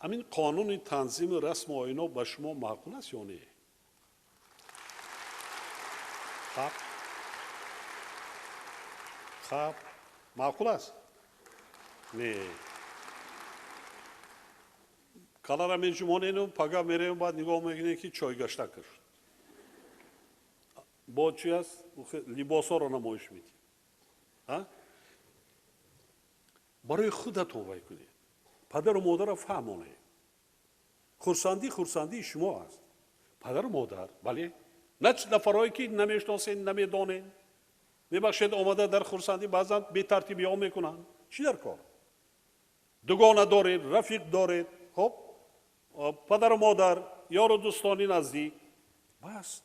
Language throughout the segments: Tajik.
Ҳамин қонуни танзими расму оино ба шумо маъқул аст ё не? Хаб хаб, маъқул аст? Не. Калара меҷумонену пага мерем, баъд нигоҳ мекунем, ки чойгаштак шуд. Бо чи аст? Либосҳоро намоиш медиҳем. Барои худатон вай кунед, падару модарро фаҳмонед. Хурсандӣ хурсандии шумо аст. Падару модар, бале, на нафарҳое ки намешиносед, намедонед, мебахшед, омада дар хурсандӣ баъзан бетартибиҳо мекунанд. Чӣ дар кор? Дугона доред, рафиқ доред, хоб, падару модар, ёру дӯстони наздик, бас.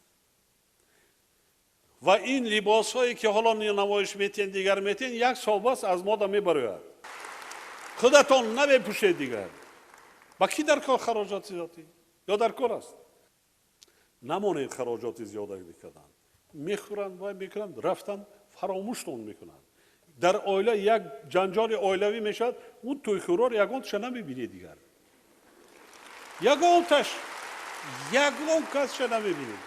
Ва ин либосҳое ки ҳоло намоиш метиҳед, дигар метиҳед, як сол бас аз мода мебарояд. Худатон намепӯшед дигар. Ба кӣ дар кор хароҷоти зиёдӣ? Ё дар кор аст? Намонед хароҷоти зиёда кардан. Мехӯранд, вай мекунанд, рафтан фаромӯштон мекунанд. Дар оила як ҷанҷоли оилавӣ мешавад, ӯ тӯйхӯрор ягонташа намебинед дигар. Ягонташ, ягон касша намебинед.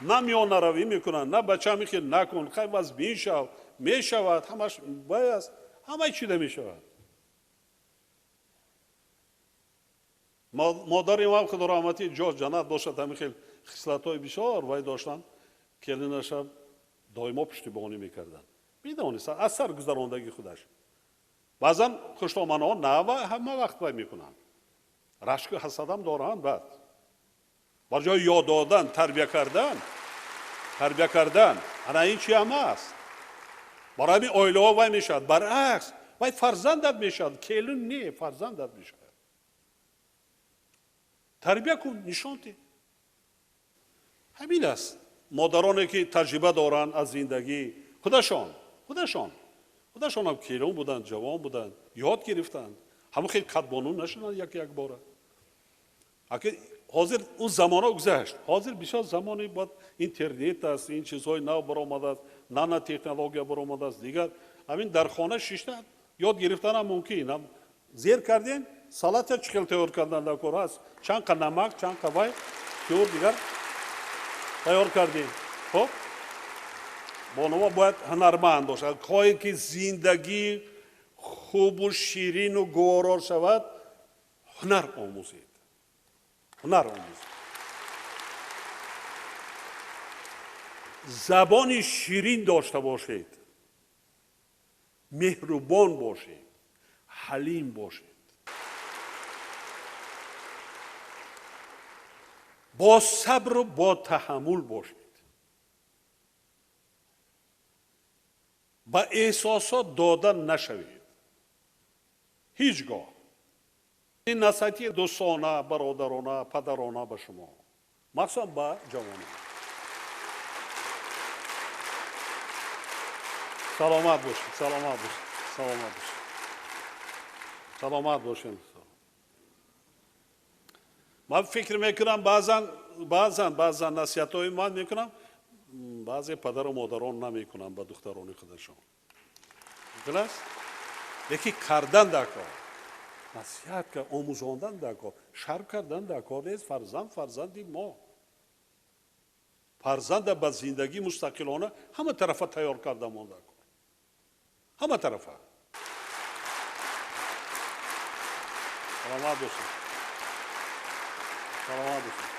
На миёнаравӣ мекунанд, на бача мехел накун, хай вазбин шав, мешавад, ҳамаш вай аст, ҳамаи чида мешавад. Модари ман худо раҳматӣ ҷо ҷаннат бошад, ҳамин хел хислатҳои бисёр вай доштанд, келинаша доимо пуштибонӣ мекарданд. Медонистанд аз сар гузарондагии худаш. Баъзан хуштоманҳо на ҳама вақт вай мекунанд, рашку ҳасадам доранд. Баъд бар ҷои ёд додан, тарбия кардан, тарбия кардан, ана ин чи ҳама аст. Барои ҳамин оилаҳо вай мешавад, баръакс вай фарзандат мешавад, келин не, фарзандат мешавад. Тарбия кун, нишон деҳ. Ҳамин аст. Модароне ки таҷриба доранд аз зиндагӣ, худашон, худашон, худашонам келин буданд, ҷавон буданд, ёд гирифтанд. Ҳамон хел кадбону нашуданд як як бора. Аки ҳозир он замонҳо гузашт. Ҳозир бисёр замони бад интернет аст, ин чизҳои нав баромадааст, нанотехнология баромадааст, дигар ҳамин дар хона шишта ёд гирифтанам мумкин. Зер кардем, салата чӣ хел тайёр кардан дар кор аст, чанд қа намак, чанд қа вай, тиёр дигар тайёр кардем. Хоб, бонуво бояд ҳунарманд бошад. Хоҳе ки зиндагӣ хубу ширину гуворо шавад, ҳунар омӯзед. Ҳунар омӯзед. Забони ширин дошта бошед, меҳрубон бошед, ҳалим бошед. Бо сабру бо таҳаммул бошед. Ба эҳсосот дода нашавед ҳеҷ гоҳ. Ин насиҳати дӯстона, бародарона, падарона ба шумо, махсусан ба ҷавонон. Саломат бошед, саломат бошед, саломат бошед, саломат бошед. Ман фикр мекунам, баъзан, баъзан, баъзан насиҳатҳои ман мекунам, баъзе падару модарон намекунанд ба духтарони худашон. Мумкин аст? Лекин кардан дар кор, насиҳат омӯзондан дар кор, шарм кардан дар кор нест. Фарзанд фарзанди мо. Фарзанда ба зиндагӣ мустақилона ҳама тарафа тайёр кардамон дар кор. Ҳама тарафа. Саломат бошед. Саломат бошед.